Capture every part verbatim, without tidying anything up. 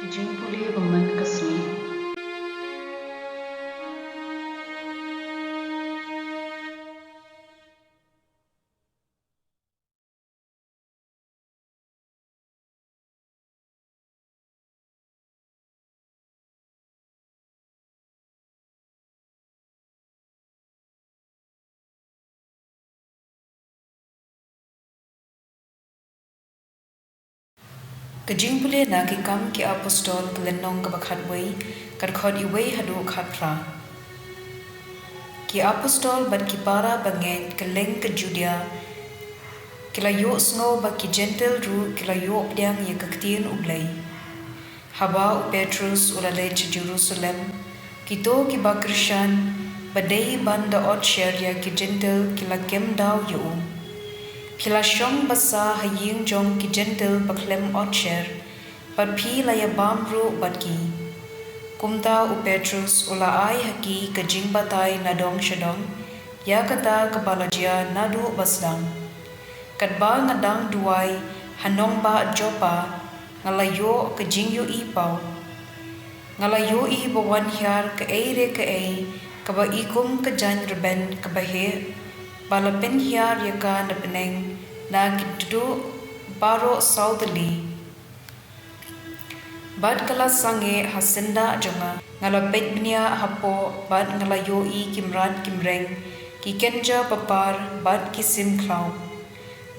Jingpule ba man ka sngi. Ka jingpule na Ki Kam ki Apostol, ka lynnong kaba khatwei, ka dkhot iwei haduh khatphra. Ki apostol bad ki para bangeit kylleng ka Judia ki la ïohsngew ba ki Jentil ruh ki la ïoh pdiang ïa ka ktien U Blei. Haba u Petrus u la leit sha Jerusalem, kito kiba kyrshan ba dei ban da otsher ïa ki Jentil ki la kem daw ïa u. Phi la shong basa ha ïing jong ki Jentil ba khlem otsher, bad phi la ïa bam ruh bad ki. Kumta u Petrus u la ai ha ki ka jingbatai na dong sha dong ïa kata kaba la jia naduh ba sdang. Katba nga dang duwai ha nongbah Joppa, nga la ïoh ka jingïohi paw. Nga la ïohi ba wan hiar kaei re kaei kaba i kum ka jaiñ rben kaba heh, ba la pynhiar ïa ka na bneng na ki duh baroh saw tylli. Bad ka la sangeh ha syndah jong nga. Nga la peit bniah hapoh bad nga la ïohi ki mrad ki mreng, ki kynja ba par bad ki sim khlaw.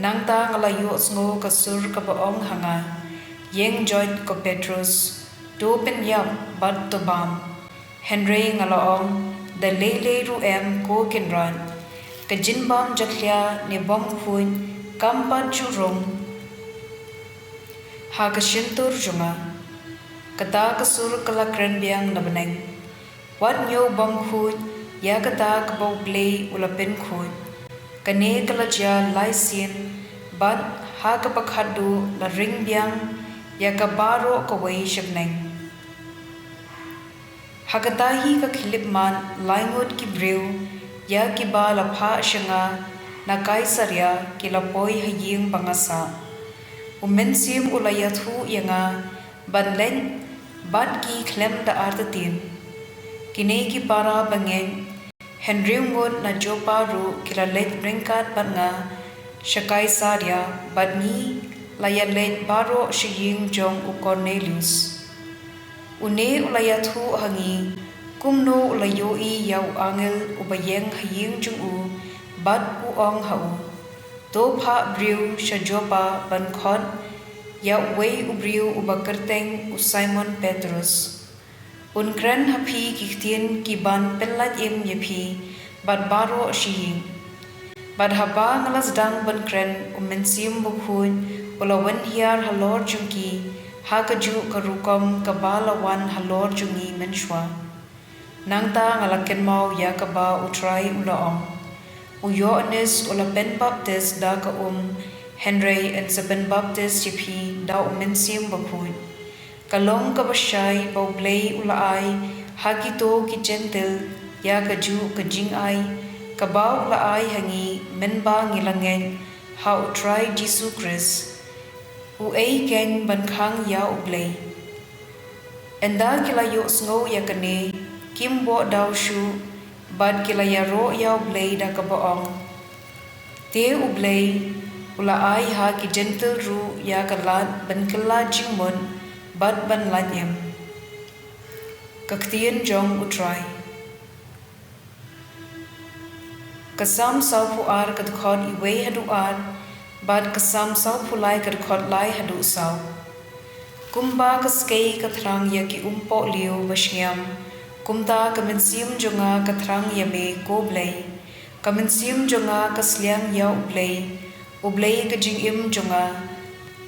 Nangta nga la ïohsngew ka sur kaba ong ha nga, ïeng joit ko Petrus, to pynïap bad to bam. Hynrei nga la ong, da lei lei ruh em ko Kynrad, ka jingbam jakhlia ne bym khuid kam pat ju rung ha ka shyntur jong nga. Kata ka sur ka la kren biang na bneng, wat ñiew bym khuid ïa kata kaba U Blei u la pynkhuid. Kane ka la jia lai sien, bad ha kaba khatduh la ring biang ïa ka baroh kawei sha bneng. Ha kata hi ka khyllipmat, lai ngut ki briew ïa kiba la phah sha nga na Kaisaria ki la poi ha ïing ba nga sah. U Mynsiem u la ïathuh ïa nga ban leit bad ki khlem da artatien. Kine ki para bangeit hynriew ngut na Joppa ruh ki la leit ryngkat bad nga sha Kaisaria, bad ngi la ïaleit baroh sha ïing jong u Kornelius. Une u la ïathuh ha ngi kumno u la ïohi ïa u angel uba ïeng ha ïing jong u, bad u ong ha u, to phah briew sha Joppa ban khot ïa uwei u briew uba kyrteng u Simon Petrus. Un kren ha phi ki ktien ki ban pynlait im ïa phi bad baroh shi ïing. Bad haba nga la sdang ban kren, u Mynsiem Bakhuid u la wan hiar halor jong ki ha kajuh ka rukom kaba la wan halor jong ngi mynshuwa. Nangta nga la kynmaw ïa kaba U Trai u la ong, u Ïoannis u la pynbaptis da ka um, hynrei yn sa pynbaptis ïa phi da u Mynsiem Bakhuid. Ka long kaba shai ba U Blei u la ai ha kito ki Jentil ïa kajuh ka jingai kaba u la ai ha ngi mynba ngi la ngeit ha U Trai Jisu Khrist, uei kein ban khang ïa U Blei. Ynda ki la ïohsngew ïa kane, kim bok daw shuh, bad ki la ïaroh ïa U Blei da kaba ong, te U Blei u la ai ha ki Jentil ruh ïa ka lad ban kylla jingmut bad ban lait im. Ka ktien jong U Trai. Ka Salm sawphew ar, ka dkhot iwei haduh ar, bad ka Salm sawphew lai, ka dkhot lai haduh saw. Kumba ka skei ka thrang ïa ki umpohliew ba shngiam, kumta ka mynsiem jong nga ka thrang ïa me, ko Blei. Ka mynsiem jong nga ka sliang ïa U Blei, U Blei ka jingim jong nga.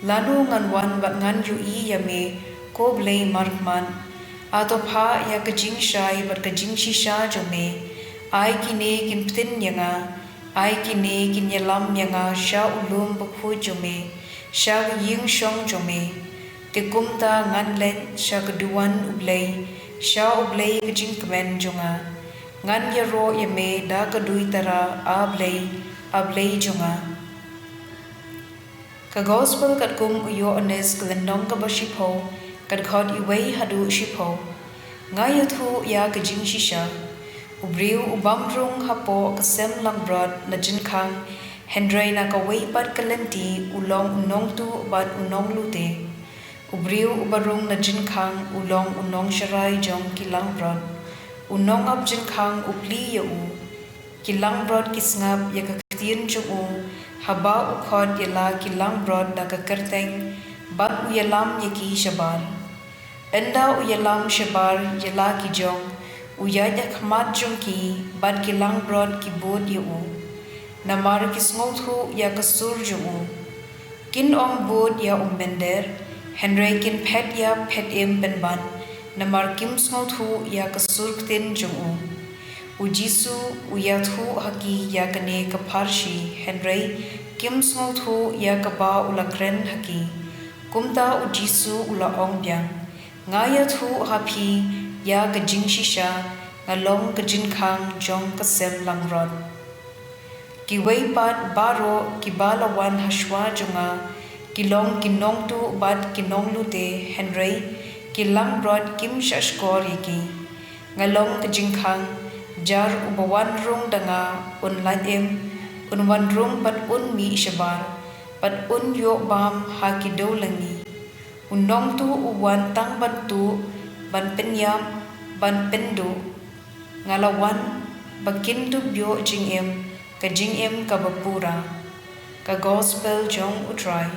Lano ngan wan bad ngan ïohi ïa me, ko Blei markhmat? Ato phah ïa ka jingshai bad ka jingshisha jong me. Ai kine kin pynthikna ïa nga, ai kine kin ïalam ïa nga sha u lum bakhuid jong me, sha ka ïing shong jong me. Te kumta ngan leit sha ka duwan U Blei, sha U Blei ka jingkmen jong nga. Ngan ïaroh ïa me da ka duitara, A Blei, A Blei jong nga. Ka Gospel katkum u Ïoannis, ka lynnong kaba shiphew, Ka dkhot uwei haduh shiphew. Nga ïathuh ïa ka jingshisha. U briew u bym rung hapoh ka sem langbrot na jingkhang, hynrei na kawei pat ka lynti u long u nongtuh bad u nonglute. U briew uba rung na jingkhang u long u nongsharai jong ki langbrot. U nongap jingkhang u plie ïa u. Ki langbrot ki sngap ïa ka ktien jong u, haba u khot ïa la ki langbrot da ka kyrteng, bad u ïalam ïa ki shabar. Ynda u ïalam shabar ïa la ki jong, u ïaid ha khmat jong ki, bad ki langbrot ki bud ïa u. Namar ki sngewthuh ïa ka sur jong u. Kin ym bud ïa u mynder, hynrei kin phet ïap phet im pynban, namar kim sngewthuh ïa ka sur ktien jong u. U Jisu u ïathuh ha ki ïa kane ka pharshi, hynrei kim sngewthuh ïa kaba u la kren ha ki. Kumta u Jisu u la ong biang, nga ïathuh ha phi ïa ka jingshisha, nga long ka jingkhang jong ka sem langbrot. Kiwei pat baroh kiba la wan hashwa jong nga, ki long ki nongtuh bad ki nonglute, hynrei ki langbrot kim shahshkor ïa ki. Nga long ka jingkhang, jar uba wan rung da nga un lait im, un wan rung bad un mih shabar, bad un ïoh bam ha ki dewlynngi. U nongtuh u wan tang ban tuh, ban pynïap, ban pynduh. Nga la wan ba kin dup ïoh jingim, ka jingim kaba pura. Ka gospel jong U Trai.